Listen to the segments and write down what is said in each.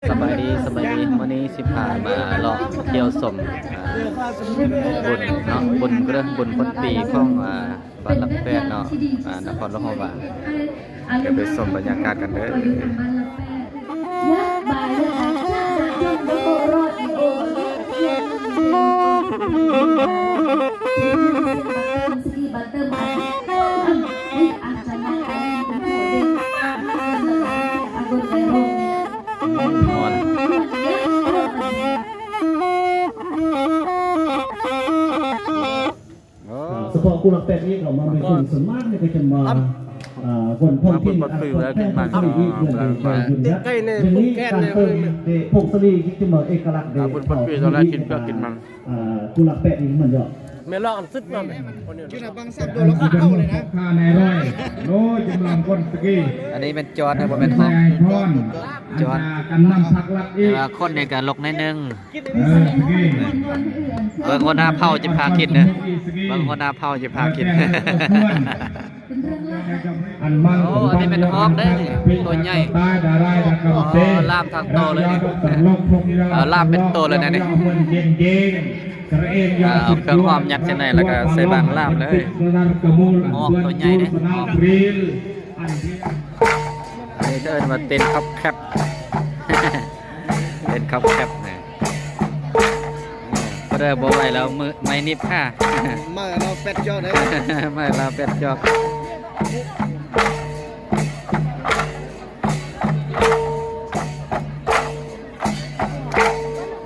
ສະບາຍດີ ສະບາຍດີ ມື້ນີ້ຊິພາມາເລາະທ່ຽວຊົມ ອ່າ ບຸນເນາະ ບຸນເດີ້ ບຸນຄົນປີຂອງ ອ່າ ບ້ານຫຼັກແປດເນາະ ອ່າ ນະຄອນຫຼວງຫົວໝາກ ດຽວໄປຊົມບັນຍາກາດກັນເດີ້. ສະເພາະກູຫຼັກແປດນີ້ເຂົາມາເປັນຄົນສ່ວນມາກນີ້ກໍຈະມາ ອ່າ ຄົນທ້ອງຖິ່ນ ອັນແປດສະເພາະຢູ່ໃນເຂດບຸນຍັດ ເປັນນີ້ການເຕີມເດ ຜົງສະຫຼີ ທີ່ຈະມາເອກະລັກເດ ເຂົາ ອ່າ ກູຫຼັກແປດນີ້ມັນເຍາະ ແມ່ນລອກອັນສຸດເນາະ ຢູ່ໃນບາງສາມໂຕລະເຂົ້າເລີຍນະ ຂ້າໃນຮ້ອຍໂລຈຳນວນຄົນຕະກີ້ ອັນນີ້ແມ່ນຈອດນະ ບໍ່ແມ່ນຮອກ ຈອດ ການນຳພັກລັດອີກ ແຕ່ວ່າຄົນນີ້ກໍລົກໜ້ອຍໜຶ່ງ ເອີ ຕະກີ້ ເບິ່ງຫົວໜ້າເຜົ່າຈະພາກິນເດີ້ ເບິ່ງຫົວໜ້າເຜົ່າຈະພາກິນ ເອີ ແຕ່ກໍຄວນ ອັນມັນ ໂອ້ ອັນນີ້ແມ່ນຮອກເດ້ນີ້ ໂຕໃຫຍ່ ໂອ້ ລ່າມທັງໂຕເລີຍນີ້ ເອີ ລ່າມເປັນໂຕເລີຍນະນີ້ ເອົາເຄື່ອງຫອມຍັດໃສ່ໃນ ແລ້ວກໍໃສ່ບາງລ່າມເລີຍ ຮອກໂຕໃຫຍ່ເດ້ ຮອກ ອັນນີ້ເອີ້ນວ່າເຕັນຄອບແຄບ ເຕັນຄອບແຄບ ເອີ ບໍ່ໄດ້ ບໍ່ໄຫວແລ້ວ ມືໄມ້ໜີບຂາ ມາລາວແປດຈອກເດ້ ມາລາວແປດຈອກ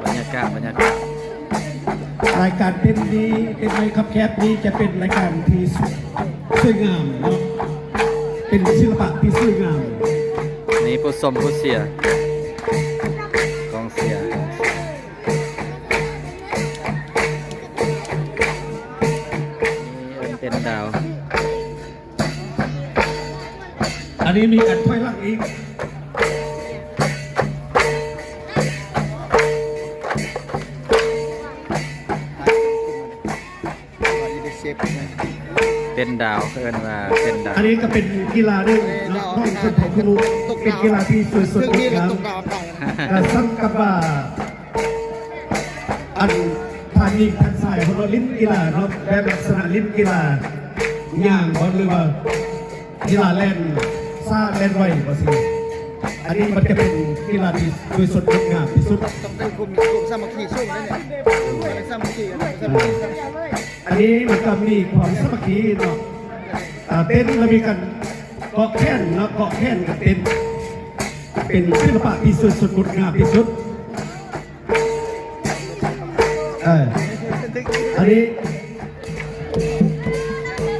ບັນຍາກາດ ບັນຍາກາດ ລາຍການເຕັ້ນນີ້ ເຕັ້ນໄມ້ຄັບແຄບນີ້ຈະເປັນລາຍການທີ່ສວຍງາມເນາະ ເປັນສິລະປະທີ່ສວຍງາມ ນີ້ຜູ້ຊົມຜູ້ເຊຍ ກອງເຊຍ ກອງເຊຍ ນີ້ເອີ້ນເຕັ້ນດາວ ອັນນີ້ມີການຖອຍຫຼັງອີກ ເຕັ້ນດາວ ເອີ້ນວ່າເຕັ້ນດາວ ອັນນີ້ກໍເປັນກິລາໜຶ່ງເນາະ ຂອງຊົນເຜົ່າຄຸລຸ ເປັນກິລາທີ່ສວຍສົດງົດງາມ ແລະ ສ່ຳກັບວ່າ ອັນທ່ານຍິງທ່ານຊາຍເຮົາເນາະ ຫຼິ້ນກິລາເນາະ ແບບລັກສະນະຫຼິ້ນກິລາ ຍ່າງບໍ ຫຼືວ່າກິລາແລ່ນຊ້າແລ່ນໄວບໍ່ຊີ້ ອັນນີ້ມັນຈະເປັນກິລາທີ່ສວຍສົດງົດງາມທີ່ສຸດ ຕ້ອງໄດ້ຄວາມ ຄວາມສາມັກຄີສູງເດ້ນີ້ ສາມັກຄີກັນ ສາມັກຄີກັນ ອັນນີ້ມັນກໍມີຄວາມສາມັກຄີເນາະ ອ່າ ເຕັ້ນແລ້ວມີການເກາະແຂນເນາະ ເກາະແຂນກັນເຕັ້ນ ເປັນສິລະປະທີ່ສວຍສົດງົດງາມທີ່ສຸດ. ເອີ ອັນນີ້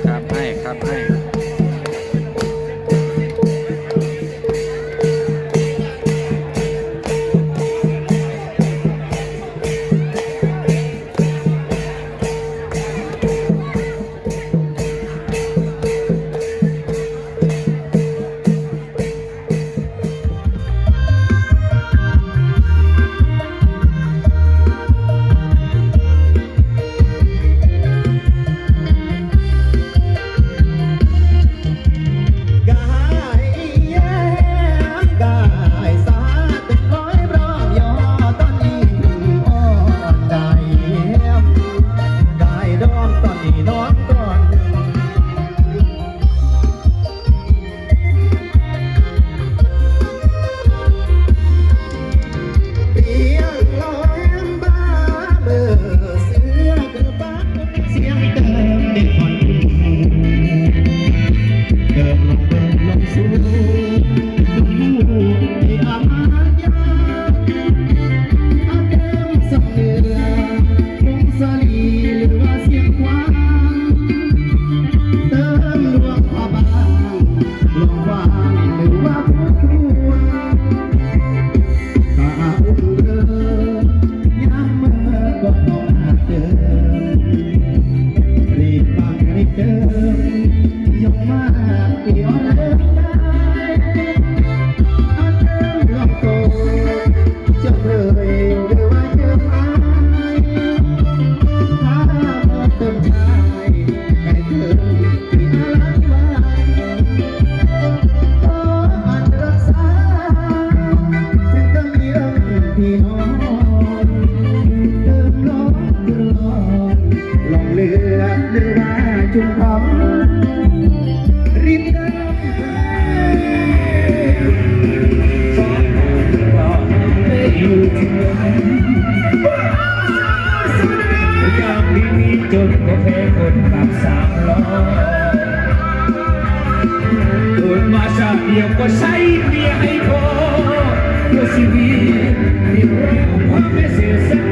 ຄັບໃຫ້ ຄັບໃຫ້. ພີ່ນ້ອງເຕີມລ້ອງເຕີມລ້ອງ ລ່ອງເລືອດຫຼືວ່າຈຸ່ມຂອງ ລິນເຕີມ ສອງຄົນກໍໄດ້ຢູ່ທີ່ເມືອງ ຍາມດີມີຈົນກໍແພ້ຄົນຂັບສາມລໍ້ ເກີດມາຊາດດຽວກໍໃຊ້ເມຍໃຫ້ພໍ ເພື່ອຊີວິດ ມີແຮງພໍແມ່ເສຍສັດ